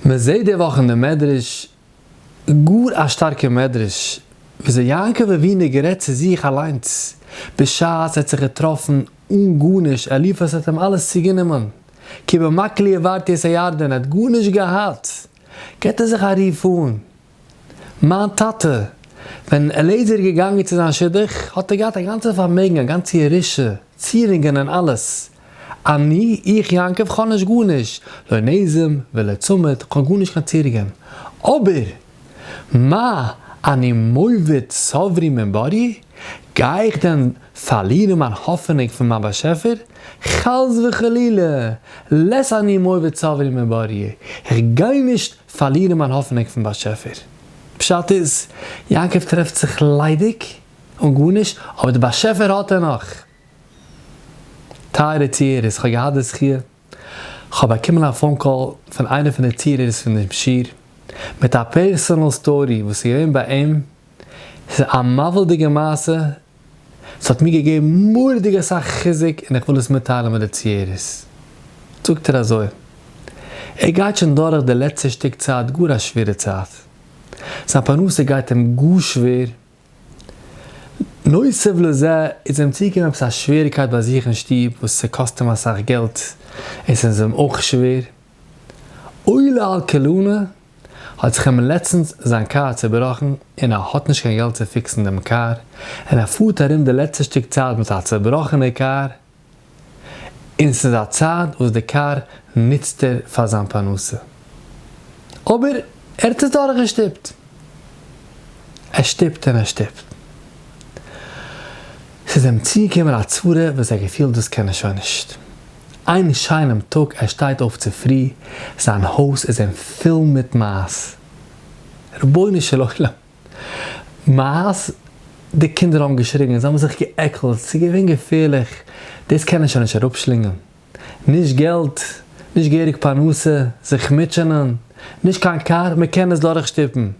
מען זעט די וואך אין די מדרש גאר א שטארקע מדרש וויאזוי יעקב אבינו גערעדט צו זיך אליינס בשעת ער האט זיך געטראפן אן גארנישט, אליפז האט אים אלעס צוגענומען, כי במקלי עברתי את הירדן, ער האט גארנישט געהאט, געט ער זיך א רוף אן, מיין טאטע, ווען אליעזר איז געגאנגען צו זיין שידוך, האט ער געהאט א גאנצע פארמעגן, א גאנצע ירושה, צירונגען און אלעס. אני, איך יעקב, כ'האב נישט גארנישט, לא נזם ולא צמד, כ'האב גארנישט קיין צירונגען. אבער, מה אני מוביד צברי מן בוראי, גיי איך דען פארלירן מיין האפענונג פון מיין באשעפער? חס וחלילה! לית אני מוביד צברי מן בוראי, איך גיי נישט פארלירן מיין האפענונג פון באשעפער. פשט איז, יעקב טרעפט זיך ליידיג אן גארנישט, אבער די באשעפער האט ער נאך. טייערע צוהערערס, כ'האב געהאט די זכי', כ'האב באקומען א phone call פון איינער פון די צוהערערס פון דעם שיעור, מיט א personal story וואס איז געווען ביי אים, ס'איז א מבהיל'דיגע מעשה, ס'האט מיר געגעבן מורא'דיג אסאך חיזוק און איך וויל עס מיטטיילן מיט די צוהערערס. זאגט ער אזוי, ער גייט שוין דורך די לעצטע שטיק צייט גאר א שווערע צייט, זיין פרנסה גייט אים גאר שווער, נוסף לזה איז אים צוגעקומען עפעס א שוועריקייט ביי זיך אין שטוב וואס ס'קאסט אים אסאך געלט און ס'איז אים אויך שווער, עולה על כולנה האט זיך אים לעצטנס זיין קאר צובראכן און ער האט נישט קיין געלט צו פיקסן דעם קאר, און ער פארט ארום די לעצטע שטיק צייט מיט א צובראכענע קאר, און ס'איז א צייט וואס די קאר נוצט ער פאר זיין פרנסה. אבער ער האט עס דורכגעשטופט. ער שטופט און ער שטופט. ס'איז אים צוגעקומען א צרה וואס ער האט געפילט דאס קען ער שוין נישט. איין שיינעם טאג ער שטייט אויף צופרי, זיין הויז איז אים פול מיט מייז. רבונו של עולם! מייז? די קינדער האבן געשריגן, זיי האבן זיך גע'עקלט, ס'איז געווען געפערליך, דאס קען ער שוין נישט אראפשלינגען. נישט געלט, נישט געהעריג פרנסה, זיך מוטשענען, נישט קיין קאר, מען קען עס דורכשטופן.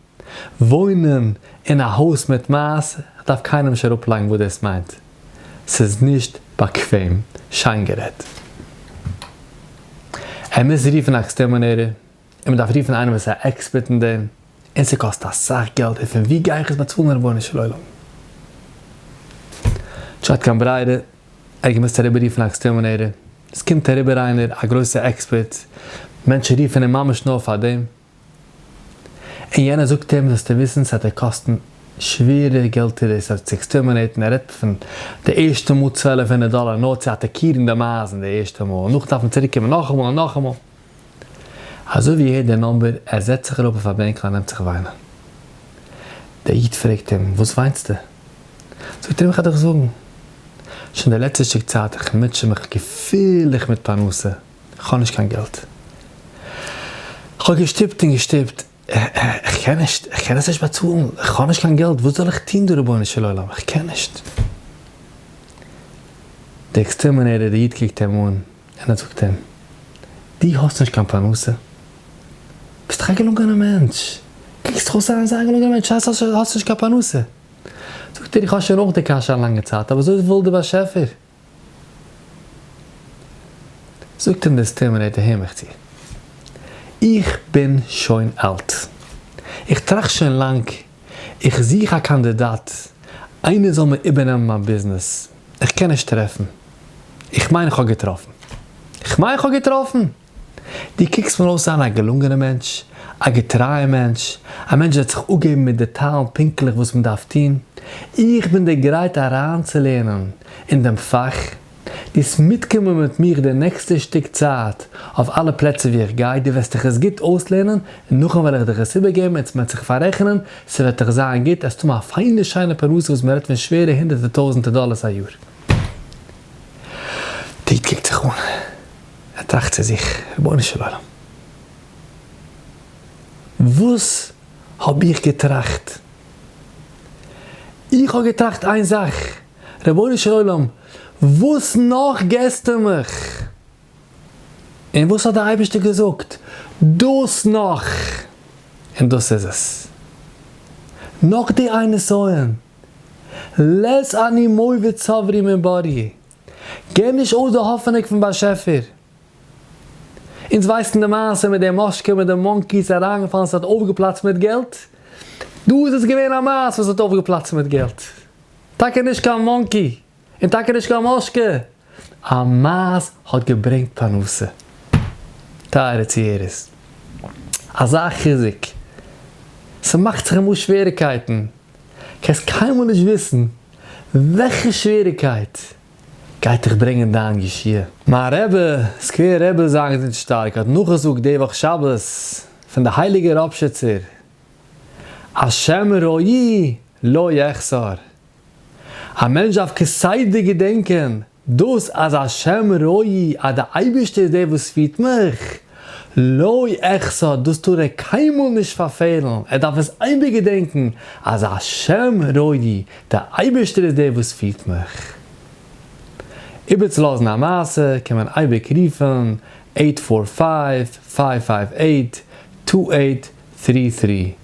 וואוינען אין א הויז מיט מייז, כ'דארף קיינעם נישט אראפלייגן וואס דאס מיינט. ס'איז נישט באקוועם, שיין גערעדט. ער מוז רופן א exterminator, און מ'דארף רופן איינעם וואס איז א עקספערט אין דעם, און ס'קאסט אסאך געלט, און פון וואו גיי איך עס באצאלן רבונו של עולם? נישט געהאט קיין ברירה, ער האט געמוזט אריבער רופן א exterminator, עס קומט אריבער איינער א גרויסע עקספערט, מענטשן רופן אים ממש נאר פאר דעם, און יענער זאגט אים זאלסטו וויסן ס'וועט דיר קאסטן שווערע געלטער דאס צו exterminate ן, ער רעדט פון די ערשטע מאל 1200 דאלער נאר צו אטאקירן די מייזן די ערשטע מאל, און נאכדעם דארף מען צוריק קומען נאכאמאל און נאכאמאל. אזוי ווי ער הערט די number, ער זעצט זיך אראפ אויף א בענקל און נעמט זיך וויינען. דער איד פרעגט אים, וואס וויינסטו? זאגט ער אים, איך וועל דיך זאגן, שוין די לעצטע שטיק צייט איך מוטשע מיך געפערליך מיט פרנסה, כ'האב נישט קיין געלט. כ'האב געשטופט און געשטופט, איך קען נישט, איך קען עס נישט באצאלן, איך האב נישט קיין געלט, וואס זאל איך טון דא רבונו של עולם, איך קען נישט. דער exterminator, דער איד קוקט אים אן און ער זאגט אים, דו האסט נישט קיין פרנסה? ביסט דאך א געלונגענער מענטש, קוקסט דאך אויס א זייער געלונגענער מענטש, הייסט האסט נישט קיין פרנסה? זאגט ער, איך האב שוין אויך די קשיא א לאנגע צייט, אבער אזוי וויל דער באשעפער. זאגט אים דער exterminator הער מיך צו, איך בין שוין אלט, איך טראכט שוין לאנג, איך זוך א קאנדידאט, איינער זאל מיר איבערנעמען מיין ביזנעס, איך קען נישט טרעפן, איך מיין איך האב געטראפן, איך מיין איך האב געטראפן! דו קוקסט מיר אויס זיין א געלונגענער מענטש, א געטרייער מענטש, א מענטש וואס וועט זיך אפגעבן מיט דעטאלן פונקטליך וואס מען דארף טון. איך בין דיר גרייט אריינצולערנען אין דעם פאך. דו וועסט מיטקומען מיט מיך די נעקסטע שטיק צייט אויף אלע פלעצער וואו איך גיי, דו וועסט דיך עס גוט אויסלערנען, און נאכדעם וועל איך דיך עס איבערגעבן און מ'וועט זיך פאררעכענען, ס'וועט דיך זיין גוט, עסט האבן א פיינע שיינע פרנסה וואס מ'רעדט פון שווערע הונדערטער טויזנטער דאלערס א יאר. די איד קוקט זיך אן. ער טראכט צו זיך, רבונו של עולם, וואס האב איך געטראכט? איך האב געטראכט איין זאך, רבונו של עולם, וואס נאך געסטו מיך? און וואס האט דער אייבערשטער געזאגט? דאס נאך! און דאס איז עס. נאך די איין נסיון, לית אני מוביד צברי מן בוראי, געב נישט אויס די האפענונג פון באשעפער. אונז ווייסן די מעשה מיט די מאשקע מיט די monkey ס'איז אריינגעפאלן ס'האט אויפגעפלאצט מיט געלט. דא איז עס געווען א מייז וואס האט אויפגעפלאצט מיט געלט. טאקע נישט קיין monkey און טאקע נישט קיין מאשקע. א מייז האט געברענגט פרנסה. טייערע צוהערערס. אזא חיזוק. ס'מאכט זיך אמאל שוועריקייטן. קענסט קיינמאל נישט וויסן וועלכע שוועריקייט גייט דיך ברענגען דיין ישועה. מיין רבי, סקווער רבי זיי געזונט שטארק, האט נאכגעזאגט די וואך שבת פון די הייליגע ראפשיצער, השם רואי לא יחסר. א מענטש דארף כסדר געדענקען דאס אז השם רואי אז די אייבערשטער איז דער וואס פירט מיך, לא יחסר דאס טאר ער קיינמאל נישט פארפעלן, ער דארף עס אייביג געדענקן אז השם רואי דער אייבערשטער איז דער וואס פירט מיך. איבערצולאזן א מעשה קען מען אייביג רופן eight four five, five five eight, two eight three three.